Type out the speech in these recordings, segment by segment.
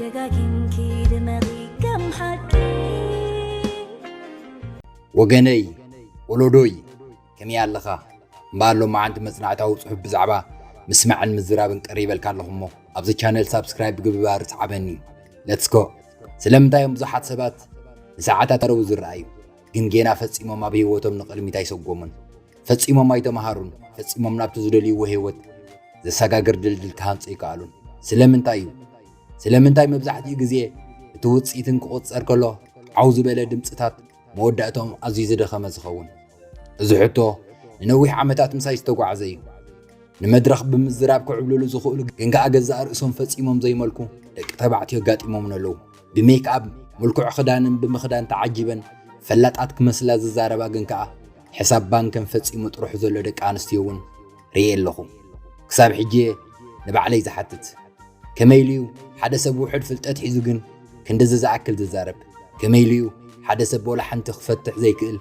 ደጋጊምኪ ድመቒ ከም ሓቂ። ወገነይ፣ ወሎዶይ፣ ከመይ ኣለኻ? እምበኣር ሎማዓንቲ መጽናዕታዊ ጽሑፍ ብዛዕባ ምስማዕን ምዝራብን ቀሪበልካ ኣለኹ እሞ ኣብዚ ቻነል ሳብስክራይብ ግብባር ስዓበኒ። Let's go። ስለምንታይ እዮም ብዙሓት ሰባት ንሰዓታት ረቡ ዝረኣዩ ግን ጌና ፈጺሞም ኣብ ህይወቶም ንቕድሚት ኣይሰጎሙን? ፈጺሞም ኣይተምሃሩን፣ ፈጺሞም ናብቲ ዝደልይዎ ህይወት ዘሰጋግር ድልድል ክሃንጹ ኣይከኣሉን። ስለምንታይ እዩ? ስለምንታይ መብዛሕትኡ ግዜ እቲ ውጽኢትን ክቑጸር ከሎ ዓው ዝበለ ድምጽታት መወዳእቶም ኣዝዩ ዝደኸመ ዝኸውን? እዚ ሕቶ ንነዊሕ ዓመታት ምሳይ ዝተጓዕዘ እዩ። ንመድረኽ ብምዝራብ ክዕብልሉ ዝኽእሉ ግን ከኣ ገዛእ ርእሶም ፈጺሞም ዘይመልኩ ደቂ ተባዕትዮ ኣጋጢሞምን ኣለዉ። ብሜክኣፕ፣ ምልኩዕ ክዳንን ብምኽዳን ተዓጂበን ፈላጣት ክመስላ ዝዛረባ ግን ከኣ ሕሳብ ባንከን ፈጺሙ ጥርሑ ዘሎ ደቂ ኣንስትዮ እውን ርእየ ኣለኹ። ክሳብ ሕጂ እየ ንባዕለይ ዝሓትት። ከመይ ኢሉ እዩ ሓደ ሰብ ውሑድ ፍልጠት ሒዙ ግን ክንድዚ ዝኣክል ዝዛረብ? ከመይ ኢሉ እዩ ሓደ ሰብ ወላ ሓንቲ ክፈትሕ ዘይክእል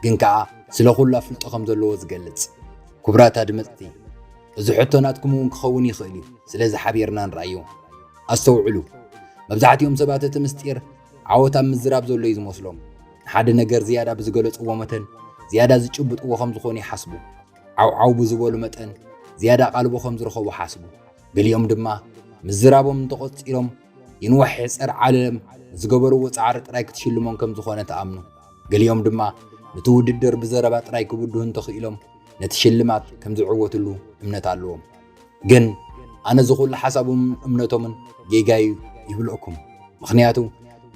ግን ከኣ ስለ ኩሉ ኣፍልጦ ከም ዘለዎ ዝገልጽ? ክቡራት ኣድመጽቲ፣ እዚ ሕቶ ናትኩም እውን ክኸውን ይኽእል እዩ። ስለዚ ሓቢርና ንርኣዮ። ኣስተውዕሉ፣ መብዛሕትኦም ሰባት እቲ ምስጢር ዓወት ኣብ ምዝራብ ዘሎ እዩ ዝመስሎም። ንሓደ ነገር ዝያዳ ብዝገለጽዎ መተን ዝያዳ ዝጭብጥዎ ከም ዝኾኑ ይሓስቡ። ዓውዓው ብዝበሉ መጠን ዝያዳ ኣቓልቦ ከም ዝረኸቡ ሓስቡ። ገሊኦም ድማ ምዝራቦም እንተቖጺሮም ይንዋሕ ይሕጸር ዓለም ዝገበርዎ ጻዕሪ ጥራይ ክትሽልሞም ከም ዝኾነ ትኣምኑ። ገሊኦም ድማ ነቲ ውድድር ብዘረባ ጥራይ ክብድሁ እንተኽኢሎም ነቲ ሽልማት ከም ዝዕወትሉ እምነት ኣለዎም። ግን ኣነ እዚ ኩሉ ሓሳቦምን እምነቶምን ጌጋ እዩ ይብለኩም። ምኽንያቱ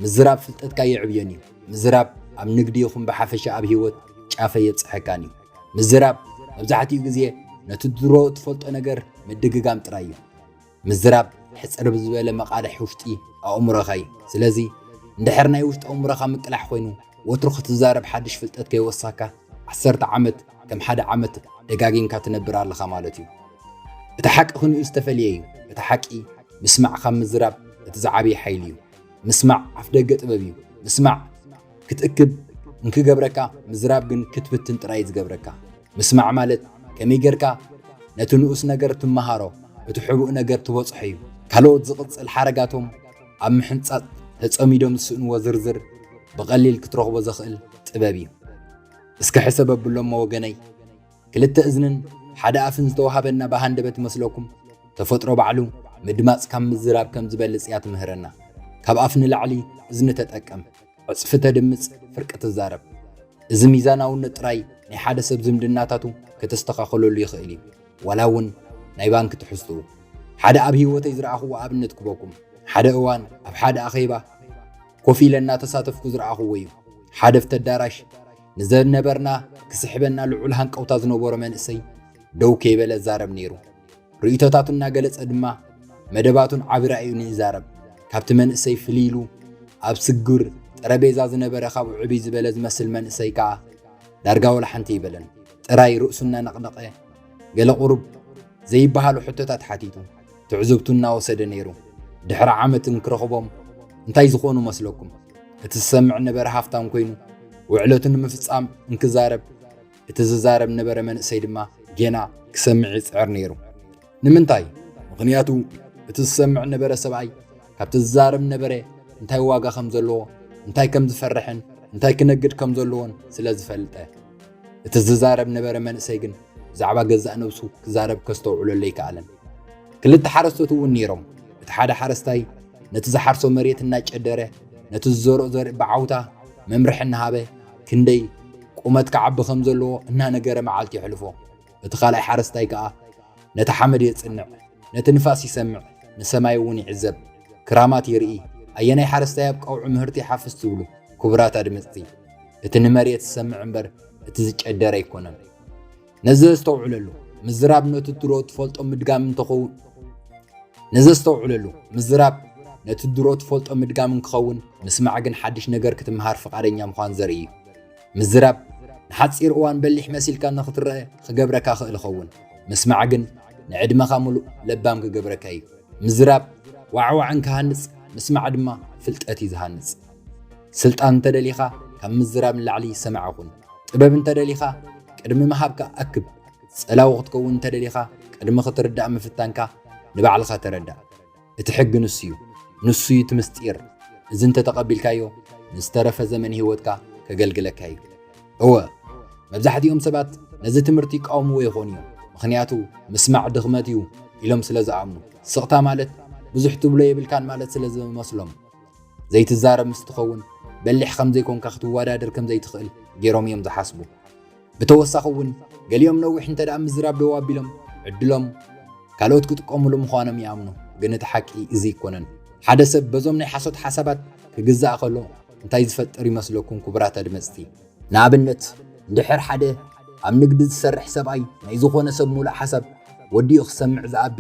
ምዝራብ ፍልጠትካ የዕብዮን እዩ። ምዝራብ ኣብ ንግዲ ይኹን ብሓፈሻ ኣብ ህይወት ጫፈ የብጽሐካን እዩ። ምዝራብ መብዛሕትኡ ግዜ ነቲ ድሮ ትፈልጦ ነገር ምድግጋም ጥራይ እዩ። ምዝራብ ሕጽር ብዝበለ መቓልሕ ውሽጢ ኣእምሮኻ እዩ። ስለዚ እንድሕር ናይ ውሽጢ ኣእምሮኻ ምቅላሕ ኮይኑ ወትሩ ክትዛረብ ሓድሽ ፍልጠት ከይወሳካ ዓሰርተ ዓመት ከም ሓደ ዓመት ደጋጊምካ ትነብር ኣለኻ ማለት እዩ። እቲ ሓቂ ክንኡ ዝተፈልየ እዩ። እቲ ሓቂ ምስማዕ ካብ ምዝራብ እቲ ዝዓበየ ሓይሊ እዩ። ምስማዕ ኣፍደገ ጥበብ እዩ። ምስማዕ ክትእክብ እንክገብረካ ምዝራብ ግን ክትብትን ጥራይ እዩ ዝገብረካ። ምስማዕ ማለት ከመይ ጌርካ ነቲ ንኡስ ነገር ትመሃሮ፣ እቲ ሕቡእ ነገር ትበጽሖ እዩ። ካልኦት ዝቕጽል ሓረጋቶም ኣብ ምሕንጻጽ ተጸሚዶም ዝስእንዎ ዝርዝር ብቐሊል ክትረኽቦ ዘኽእል ጥበብ እዩ። እስከ ሕሰብ ኣብሎሞ ወገነይ፣ ክልተ እዝንን ሓደ ኣፍን ዝተዋሃበና ብሃንደበት መስለኩም? ተፈጥሮ ባዕሉ ምድማጽ ካብ ምዝራብ ከም ዝበልጽ እያ ትምህረና። ካብ ኣፍ ንላዕሊ እዝኒ ተጠቀም፣ ዕጽፊ ተድምጽ፣ ፍርቂ ትዛረብ። እዚ ሚዛናውነት ጥራይ ናይ ሓደ ሰብ ዝምድናታቱ ከተስተኻኽለሉ ይኽእል እዩ፣ ዋላ እውን ናይ ባንክ ትሕዝትኡ። ሓደ ኣብ ህይወተይ ዝረኣኽዎ ኣብነት ክበኩም። ሓደ እዋን ኣብ ሓደ ኣኼባ ኮፍ ኢለ እናተሳተፍኩ ዝረኣኽዎ እዩ። ሓደ ኣብቲ ኣዳራሽ ንዘነበርና ክስሕበና ልዑል ሃንቀውታ ዝነበሮ መንእሰይ ደው ከይበለ ዛረብ ነይሩ። ርእይቶታቱ እናገለጸ ድማ መደባቱን ዓቢ ራእዩን ይዛረብ። ካብቲ መንእሰይ ፍልይ ኢሉ ኣብ ስጉር ጠረቤዛ ዝነበረ ካብኡ ዕብይ ዝበለ ዝመስል መንእሰይ ከኣ ዳርጋ ወላ ሓንቲ ኣይበለን። ጥራይ ርእሱ እናነቕነቐ ገለ ቁሩብ ዘይበሃሉ ሕቶታት ሓቲቱ ትዕዝብቱ እናወሰደ ነይሩ። ድሕሪ ዓመት እንክረኽቦም እንታይ ዝኾኑ መስለኩም? እቲ ዝሰምዕ ነበረ ሃፍታም ኮይኑ ውዕለቱ ንምፍጻም እንክዛረብ እቲ ዝዛረብ ነበረ መንእሰይ ድማ ጌና ክሰምዕ ይጽዕር ነይሩ። ንምንታይ? ምኽንያቱ እቲ ዝሰምዕ ነበረ ሰብኣይ ካብቲ ዝዛረብ ነበረ እንታይ ዋጋ ከም ዘለዎ፣ እንታይ ከም ዝፈርሕን እንታይ ክነግድ ከም ዘለዎን ስለ ዝፈልጠ። እቲ ዝዛረብ ነበረ መንእሰይ ግን ብዛዕባ ገዛእ ነብሱ ክዛረብ ከስተውዕለሉ ኣይከኣለን። ክልተ ሓረስቶት እውን ነይሮም። እቲ ሓደ ሓረስታይ ነቲ ዝሓርሶ መሬት እናጨደረ፣ ነቲ ዝዘርኦ ዘርኢ ብዓውታ መምርሒ እናሃበ፣ ክንደይ ቁመት ክዓቢ ከም ዘለዎ እናነገረ መዓልቲ የሕልፎ። እቲ ካልኣይ ሓረስታይ ከኣ ነቲ ሓመድ የጽንዕ፣ ነቲ ንፋስ ይሰምዕ፣ ንሰማይ እውን ይዕዘብ፣ ክራማት ይርኢ። ኣየናይ ሓረስታይ ኣብ ቀውዒ ምህርቲ ይሓፍስ ትብሉ? ክቡራት ኣድመጽቲ፣ እቲ ንመሬት ዝሰምዕ እምበር እቲ ዝጨደረ ኣይኮነን። ነዚ ኣስተውዕለሉ፣ ምዝራብ ነቲ ድሮ ትፈልጦ ምድጋም እንተኸውን ነዚ ኣስተውዕለሉ፣ ምዝራብ ነቲ ድሮ ትፈልጦ ምድጋም እንክኸውን፣ ምስማዕ ግን ሓድሽ ነገር ክትምሃር ፍቓደኛ ምዃን ዘርኢ እዩ። ምዝራብ ንሓጺር እዋን በሊሕ መሲልካ ንኽትረአ ክገብረካ ክእል ይኸውን። ምስማዕ ግን ንዕድመኻ ምሉእ ለባም ክገብረካ እዩ። ምዝራብ ዋዕዋዕ እንክሃንጽ፣ ምስማዕ ድማ ፍልጠት እዩ ዝሃንጽ። ስልጣን እንተደሊኻ ካብ ምዝራብ ንላዕሊ ሰማዒ ኩን። ጥበብ እንተደሊኻ ቅድሚ ምሃብካ ኣክብ። ጸላዊ ክትከውን እንተደሊኻ ቅድሚ ክትርዳእ ምፍታንካ ንባዕልኻ ተረዳእ። እቲ ሕጊ ንሱ እዩ። ንሱ እዩ እቲ ምስጢር። እዚ እንተተቐቢልካዮ፣ ንዝተረፈ ዘመን ህይወትካ ከገልግለካ እዩ። እወ፣ መብዛሕትኦም ሰባት ነዚ ትምህርቲ ይቃወምዎ ይኾኑ እዮም። ምኽንያቱ፣ ምስማዕ ድኽመት እዩ ኢሎም ስለ ዝኣምኑ። ስቕታ ማለት ብዙሕ ትብሎ የብልካን ማለት ስለ ዝመስሎም። ዘይትዛረብ ምስ ትኸውን፣ በሊሕ ከም ዘይኮንካ ክትወዳደር ከም ዘይትኽእል ገይሮም እዮም ዝሓስቡ። ብተወሳኺ እውን፣ ገሊኦም ነዊሕ እንተ ደኣ ምዝራብ ደው ኣቢሎም፣ ዕድሎም ካልኦት ክጥቀሙሉ ምዃኖም ይኣምኑ። ግን እቲ ሓቂ እዚ ኣይኮነን። ሓደ ሰብ በዞም ናይ ሓሶት ሓሳባት ክግዛእ ከሎ፣ እንታይ ዝፈጥር ይመስለኩም፣ ክቡራት ኣድመጽቲ? ንኣብነት፣ እንድሕር ሓደ ኣብ ንግዲ ዝሰርሕ ሰብኣይ ናይ ዝኾነ ሰብ ሙሉእ ሓሳብ ወዲኡ ክሰምዕ ዝኣቢ፣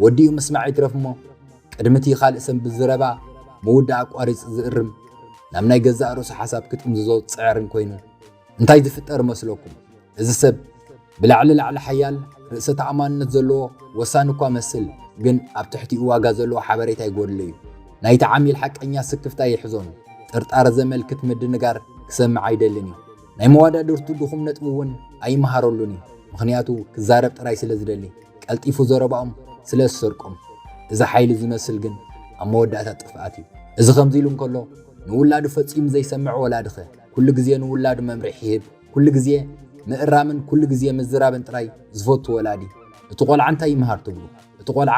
ወዲኡ ምስማዕ ይትረፍ እሞ፣ ቅድሚ እቲ ካልእ ሰብ ብዝረባ ምውዳእ ኣቋሪጹ ዝእርም፣ ናብ ናይ ገዛእ ርእሱ ሓሳብ ክጥምዝዞ ዝጽዕርን ኮይኑ፣ እንታይ ዝፍጠር መስለኩም? እዚ ሰብ ብላዕሊ ላዕሊ ሓያል፣ ርእሰ ተኣማንነት ዘለዎ፣ ወሳኒ እኳ መስል፣ ግን ኣብ ትሕቲኡ ዋጋ ዘለዎ ሓበሬታ ይጎድሎ እዩ። ናይቲ ዓሚል ሓቀኛ ስክፍታ ይሕዞን፣ ጥርጣረ ዘመልክት ምድንጋር ክሰምዕ ኣይደልን እዩ። ናይ መዋዳድርቱ ድኹም ነጥቢ እውን ኣይመሃረሉን እዩ። ምኽንያቱ ክዛረብ ጥራይ ስለ ዝደሊ፣ ቀልጢፉ ዘረባኦም ስለ ዝሰርቆም። እዚ ሓይሊ ዝመስል ግን ኣብ መወዳእታ ጥፍኣት እዩ። እዚ ከምዚ ኢሉ እንከሎ፣ ንውላዱ ፈጺሙ ዘይሰምዕ ወላዲኸ? ኩሉ ግዜ ንውላዱ መምርሒ ይህብ፣ ኩሉ ግዜ ምእራምን ኩሉ ግዜ ምዝራብን ጥራይ ዝፈቱ ወላዲ። እቲ ቆልዓ እንታይ ይምሃር ትብሉ? እቲ ቆልዓ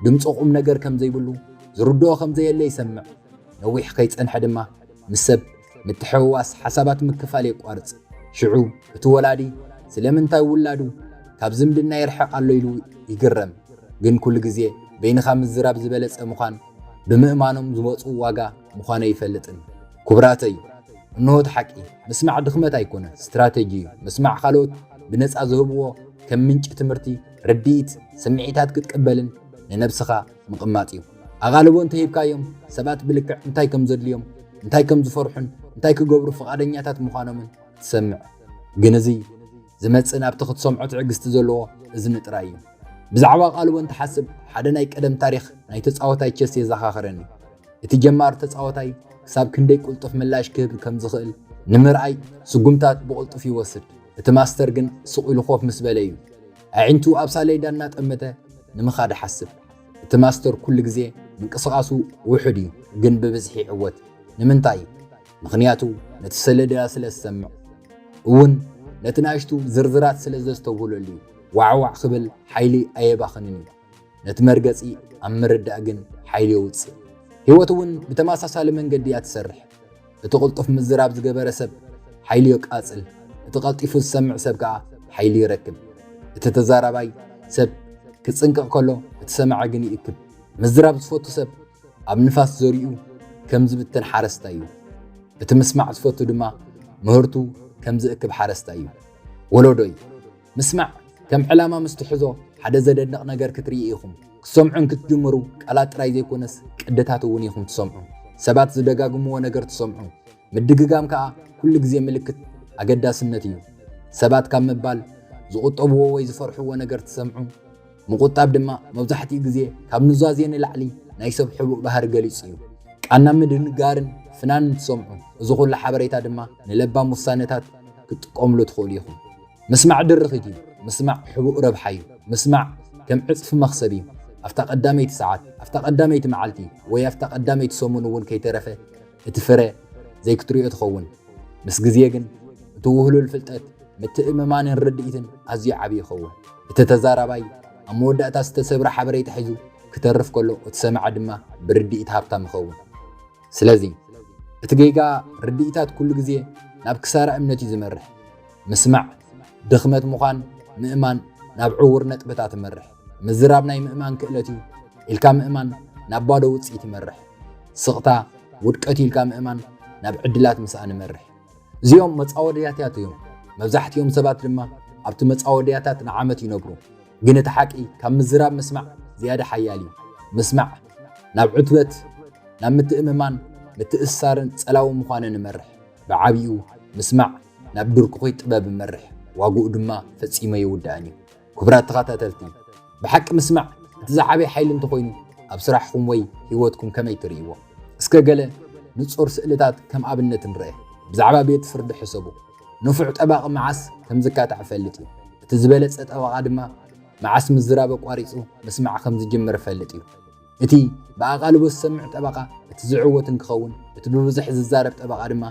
ድምፂ ቁም ነገር ከም ዘይብሉ፣ ዝርድኦ ከም ዘየለ ይሰምዕ። ነዊሕ ከይጸንሐ ድማ ምስ ሰብ ምትሕውዋስ፣ ሓሳባት ምክፋል የቋርጽ። ሽዑ እቲ ወላዲ ስለምንታይ ውላዱ ካብ ዝምድና ይርሕቕ ኣሎ ኢሉ ይግረም። ግን ኩሉ ግዜ በይንኻ ምዝራብ ዝበለጸ ምዃን ብምእማኖም ዝመጹ ዋጋ ምዃኑ ኣይፈልጥን። ክቡራተይ፣ እንሆ እቲ ሓቂ፣ ምስማዕ ድኽመት ኣይኮነ፣ ስትራተጂ እዩ። ምስማዕ ካልኦት ብነጻ ዝህብዎ ከም ምንጪ ትምህርቲ፣ ርድኢት፣ ስምዒታት ክትቅበልን ንነብስኻ ምቕማጥ እዩ። ኣቓልቦ እንተሂብካዮም፣ ሰባት ብልክዕ እንታይ ከም ዘድልዮም፣ እንታይ ከም ዝፈርሑን እንታይ ክገብሩ ፍቓደኛታት ምዃኖምን ትሰምዕ። ግን እዚ ዝመጽእ ናብቲ ክትሰምዖ ትዕግስቲ ዘለዎ እዝኒ ጥራይ እዩ። ብዛዕባ ኣቓልቦ እንትሓስብ፣ ሓደ ናይ ቀደም ታሪኽ ናይ ተጻዋታይ ቸስ የዘኻኽረኒ። እቲ ጀማሪ ተጻዋታይ ክሳብ ክንደይ ቅልጡፍ ምላሽ ክህብ ከም ዝኽእል ንምርኣይ ስጉምታት ብቕልጡፍ ይወስድ። እቲ ማስተር ግን ስቕ ኢሉ ኮፍ ምስ በለ እዩ ኣዒንቱ ኣብ ሳሌዳ እናጠመተ ንምኻድ ሓስብ። እቲ ማስተር ኩሉ ግዜ ምንቅስቓሱ ውሑድ እዩ፣ ግን ብብዝሒ ይዕወት። ንምንታይ? ምኽንያቱ ነቲ ሰሌዳ ስለ ዝሰምዕ። እውን ነቲ ንኣሽቱ ዝርዝራት ስለ ዘስተውህለሉ እዩ። ዋዕዋዕ ክብል ሓይሊ ኣየባኽንን እዩ። ነቲ መርገጺ ኣብ ምርዳእ ግን ሓይሊ የውጽእ። ህይወት እውን ብተመሳሳሊ መንገዲ እያ ትሰርሕ። እቲ ቅልጡፍ ምዝራብ ዝገበረ ሰብ ሓይሊ የቃጽል፣ እቲ ቀልጢፉ ዝሰምዕ ሰብ ከኣ ሓይሊ ይረክብ። እቲ ተዛራባይ ሰብ ክጽንቀቕ ከሎ፣ እቲ ሰማዒ ግን ይእክብ። ምዝራብ ዝፈቱ ሰብ ኣብ ንፋስ ዘሪኡ ከም ዝብትን ሓረስታይ እዩ። እቲ ምስማዕ ዝፈቱ ድማ ምህርቱ ከም ዝእክብ ሓረስታይ እዩ። ወለዶይ፣ ምስማዕ ከም ዕላማ ምስ ትሕዞ ሓደ ዘደንቕ ነገር ክትርኢ ኢኹም። ክትሰምዑን ክትጅምሩ ቃላት ጥራይ ዘይኮነስ ቅድታት እውን ኢኹም ትሰምዑ። ሰባት ዝደጋግምዎ ነገር ትሰምዑ። ምድግጋም ከኣ ኩሉ ግዜ ምልክት ኣገዳስነት እዩ። ሰባት ካብ ምባል ዝቑጠብዎ ወይ ዝፈርሕዎ ነገር ትሰምዑ። ምቑጣብ ድማ መብዛሕትኡ ግዜ ካብ ኑዛዜ ንላዕሊ ናይ ሰብ ሕቡእ ባህሪ ገሊጹ እዩ። ቃና ምድንጋርን ፍናንን ትሰምዑ። እዚ ኩሉ ሓበሬታ ድማ ንለባም ውሳነታት ክትጥቀምሉ ትኽእሉ ኢኹም። ምስማዕ ድርኺት እዩ። ምስማዕ ሕቡእ ረብሓ እዩ። ምስማዕ ከም ዕጽፊ መኽሰብ እዩ። ኣብታ ቀዳመይቲ ሰዓት፣ ኣብታ ቀዳመይቲ መዓልቲ ወይ ኣብታ ቀዳመይቲ ሰሙን እውን ከይተረፈ እቲ ፍረ ዘይክትሪኦ ትኸውን። ምስ ግዜ ግን እቲ ውህሉል ፍልጠት፣ ምትእምማንን ርድኢትን ኣዝዩ ዓቢ ይኸውን። እቲ ተዛራባይ ኣብ መወዳእታ ዝተሰብረ ሓበሬታ ሒዙ ክተርፍ ከሎ፣ እቲ ሰማዒ ድማ ብርድኢት ሃብታም ይኸውን። ስለዚ፣ እቲ ጌጋ ርድኢታት ኩሉ ግዜ ናብ ክሳራ እምነት እዩ ዝመርሕ። ምስማዕ ድኽመት ምዃን ምእማን ናብ ዕዉር ነጥብታት ይመርሕ። ምዝራብ ናይ ምእማን ክእለት እዩ ኢልካ ምእማን ናብ ባዶ ውጽኢት ይመርሕ። ስቕታ ውድቀት እዩ ኢልካ ምእማን ናብ ዕድላት ምስኣን ይመርሕ። እዚኦም መጻወድያታት እዮም። መብዛሕትኦም ሰባት ድማ ኣብቲ መጻወድያታት ንዓመት ይነብሩ። ግን እቲ ሓቂ ካብ ምዝራብ ምስማዕ ዝያዳ ሓያል እዩ። ምስማዕ ናብ ዕትበት፣ ናብ ምትእምማን፣ ምትእስሳርን ጸላዊ ምዃንን ይመርሕ። ብዓቢኡ ምስማዕ ናብ ድርኩኺ ጥበብ ይመርሕ፣ ዋግኡ ድማ ፈጺሙ ኣይውዳእን እዩ። ክቡራት ተኸታተልቲ፣ ብሓቂ ምስማዕ እቲ ዝዓበየ ሓይሊ እንተኾይኑ፣ ኣብ ስራሕኩም ወይ ህይወትኩም ከመይ ትርእይዎ? እስከ ገለ ንጹር ስእልታት ከም ኣብነት ንርአ። ብዛዕባ ቤት ፍርዲ ሕሰቡ። ንፉዕ ጠባቒ መዓስ ከም ዝካታዕ ይፈልጥ እዩ። እቲ ዝበለጸ ጠበቓ ድማ መዓስ ምዝራብ ኣቋሪጹ ምስማዕ ከም ዝጅምር ይፈልጥ እዩ። እቲ ብኣቓልቦ ዝሰምዕ ጠበቓ እቲ ዝዕወት እንክኸውን፣ እቲ ብብዙሕ ዝዛረብ ጠበቓ ድማ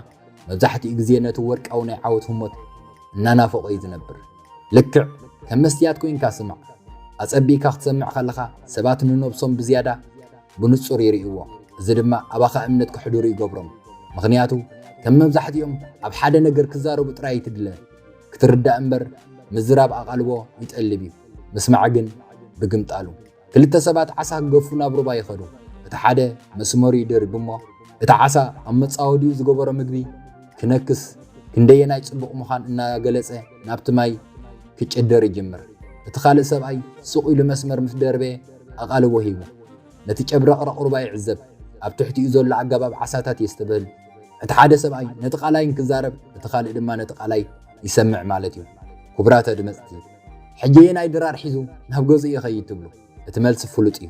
መብዛሕትኡ ግዜ ነቲ ወርቃዊ ናይ ዓወት ህሞት እናናፈቖ እዩ ዝነብር። ልክዕ ከም መስትያት ኮይንካ ስማዕ። ኣጸቢእካ ክትሰምዕ ከለኻ ሰባት ንነብሶም ብዝያዳ ብንጹር ይርእይዎ። እዚ ድማ ኣባኻ እምነት ከሕድሩ ይገብሮም። ምኽንያቱ ከም መብዛሕትኦም ኣብ ሓደ ነገር ክዛረቡ ጥራይ ኣይትድለ። ክትርዳእ እምበር ምዝራብ ኣቓልቦ ይጠልብ እዩ። ምስማዕ ግን ብግምጣሉ። ክልተ ሰባት ዓሳ ክገፉ ናብ ሩባ ይኸዱ። እቲ ሓደ መስመሩ ይደርብ እሞ፣ እቲ ዓሳ ኣብ መጻወዲኡ ዝገበሮ ምግቢ ክነክስ ክንደየናይ ጽቡቕ ምዃን እናገለጸ ናብቲ ማይ ክጭደር ይጅምር። እቲ ካልእ ሰብኣይ ስቕ ኢሉ መስመር ምስ ደርበየ ኣቓልቦ ሂቡ። ነቲ ጨብረቕረቕ ሩባ ይዕዘብ። ኣብ ትሕቲኡ ዘሎ ኣገባብ ዓሳታት የስተብህል። እቲ ሓደ ሰብኣይ ነቲ ቃላይ እንክዛረብ፣ እቲ ካልእ ድማ ነቲ ቃላይ ይሰምዕ ማለት እዩ። ክቡራት ኣድመጽቲ፣ ሕጂ ኣየናይ ድራር ሒዙ ናብ ገዝኡ ይኸይድ ትብሉ? እቲ መልሲ ፍሉጥ እዩ።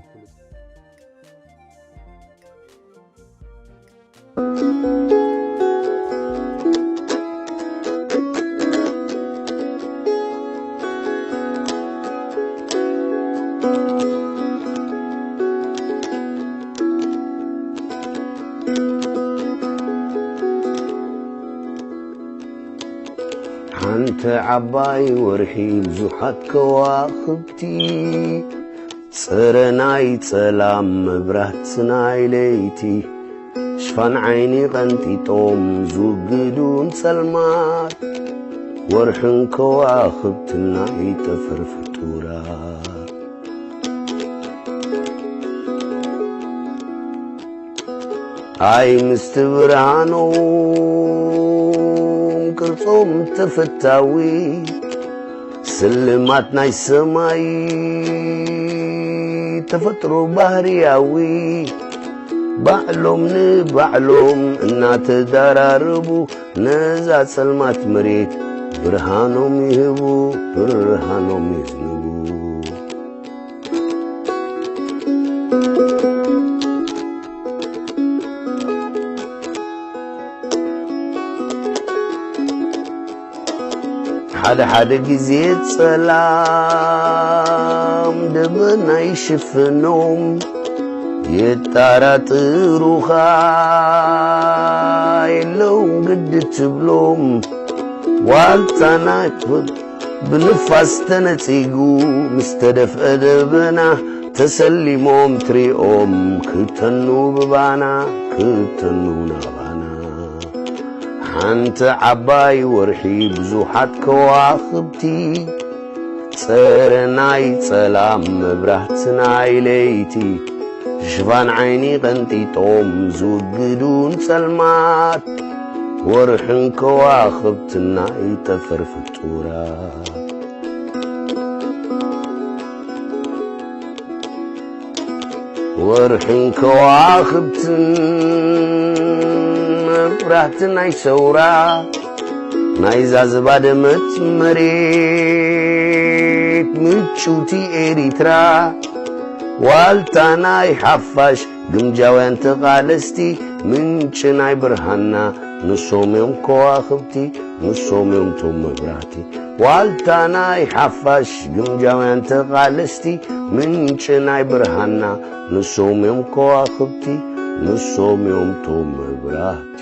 ሓንቲ ዓባይ ወርሒ ብዙሓት ከዋኽብቲ፣ ጸረ ናይ ጸላም መብራት ናይ ለይቲ፣ ሽፋን ዓይኒ ቀንጢጦም ዝውግዱ ንጸልማት፣ ወርሕን ከዋኽብትን ናይ ጠፈር ፍጡራት። ኣይ ምስቲ ብርሃኖም ቅርጾም ተፈታዊ፣ ስልማት ናይ ሰማይ ተፈጥሮ ባህርያዊ፣ ባዕሎም ንባዕሎም እናተዳራረቡ፣ ነዛ ጸልማት መሬት ብርሃኖም ይህቡ፣ ብርሃኖም ይህቡ። ሓደ ሓደ ግዜ ጸላም ደበና ይሽፍኖም፣ የጣራጥሩኻ የለውን ግዲ ትብሎም። ዋልታ ናይ ብንፋስ ተነጺጉ ምስ ተደፍአ ደበና፣ ተሰሊሞም ትሪኦም ክተኑ ብባና፣ ክተኑ ናባና። ሓንቲ ዓባይ ወርሒ ብዙሓት ከዋኽብቲ፣ ጸረ ናይ ጸላም መብራህቲ ናይ ለይቲ፣ ሽፋን ዓይኒ ቀንጢጦም ዝውግዱ ንጸልማት፣ ወርሕን ከዋኽብትን ናይ ጠፈር ፍጡራት። ወርሕን ከዋኽብትን መብራህቲ ናይ ሰውራ፣ ናይዛ ዝባደመት መሬት ምጭውቲ ኤሪትራ፣ ዋልታ ናይ ሓፋሽ ግምጃውያን ተቓለስቲ፣ ምንጪ ናይ ብርሃንና ንሶም እዮም ከዋኽብቲ፣ ንሶም እዮም ቶም መብራህቲ። ዋልታ ናይ ሓፋሽ ግምጃውያን ተቓለስቲ፣ ምንጪ ናይ ብርሃንና ንሶም እዮም ከዋኽብቲ፣ ንሶም እዮም ቶም መብራህቲ።